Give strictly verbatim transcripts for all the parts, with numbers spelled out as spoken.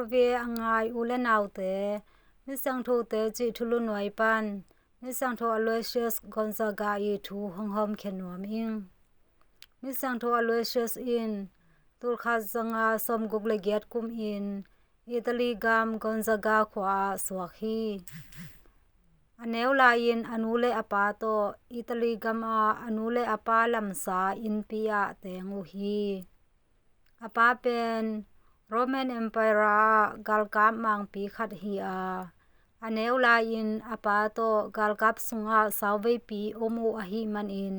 R V A a ngai u le naute, Misiangthote cih thulu nuai pan Misiangtho Aloysius Gonzaga ii thu hong hawmkhia nuam ing. Misiangtho Aloysius in tulkhat zanga sawmguk le giat kumin Italy gam Gonzaga khua ah suak hi. A neu lai-in a nu le a pa tawh Italy gam ah a nu le a pa lamsa innpi ah teng uh hi. A pa pen Roman Empire ah galkap mangpi khat hi a, a neu lai-in a pa tawh galkap sungah sauveipi om uh ahih manin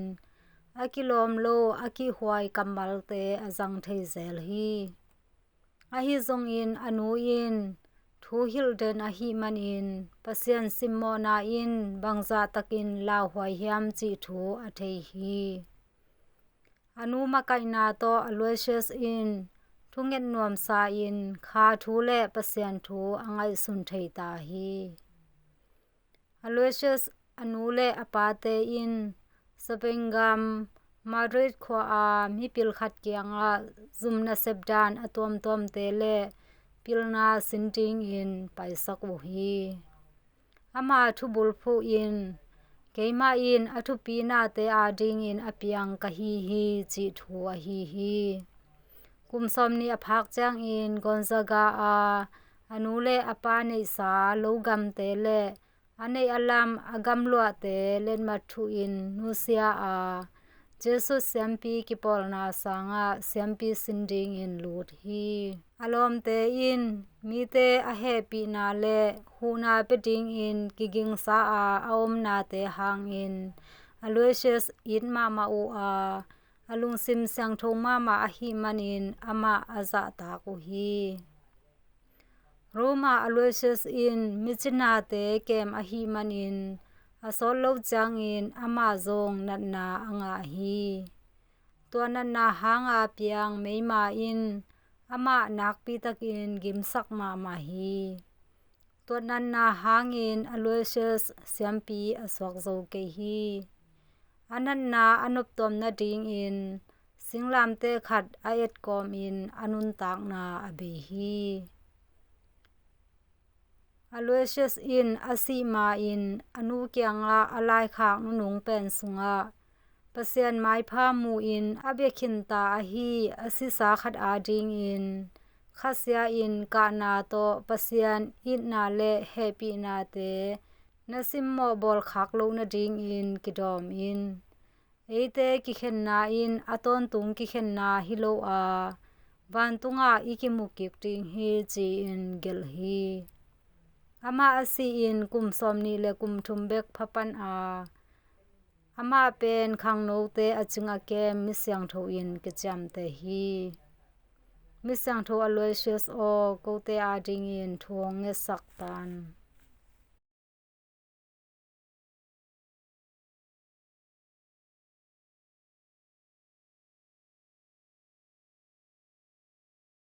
a kilawm lo, a kihhuai kammalte a zang thei zel hi. Ahi zongin a nu in thu hilh den ahih manin Pasian simmawhna in bangzah takin lauhuai hiam cih thu a thei hi. A nu makaihna tawh Aloysius in thunget nuamsa in kha thu le Pasian thu a ngaihsun thei ta hi. Aloysius a nu le a pate in Spain gam Madrid khua a mipil khat kiangah zum nasep dan a tuamtuamte le pilna sin dingin paisak uh hi. Ama thubul phuhin, "Keimah in a thupinate adingin a piang ka hi hi," cih thu ahi hi. Kum sawmnih a phak ciangin Gonzaga a a nu le a pa neihsa logamte le a neih a lam a gamluahte letmat thuhin nusia a, Jesuit siampi kipawlna sangah siampi sin dingin lut hi. A lawmte in mite a hehpihna le huhna pia dingin kigingsa a a omnate hangin Aloysius it mahmah uh a, a lungsim siangtho mahmah ahih manin amah a zahtak uh hi. Roma Aloysius in micinate kem ahih manin a sawt lo ciangin amah zong natna a ngah hi. Tua natna hanga piang meima in amah nakpi takin gimsak mahmah hi. Tua natna hangin Aloysius siampi a suak zo kei hi. A natna a noptuam nadingin singlamteh khat a etkawmin a nuntakna a bei hi. Aloysius in a sih ma-in a nu kiangah a laikhak nunung pen sungah Pasian maipha mu-in a biakhin ta ahi a sisa khat adingin khasia-in kahna tawh Pasian itna le hehpihnate na simmawh bawlkhak loh nadingin kidawm in, eite kikhenna in a tawntung kikhenna hi lo a, vantungah i kimu kik ding hi, ci-in gelh hi. Amah a sih-in kum sawmnih le kum thum bek pha pan a, amah pen khangnote a cing a kem misiangtho in kiciamteh hi. Misiangtho Aloysius aw, kote adingin thu hong ngetsak tan.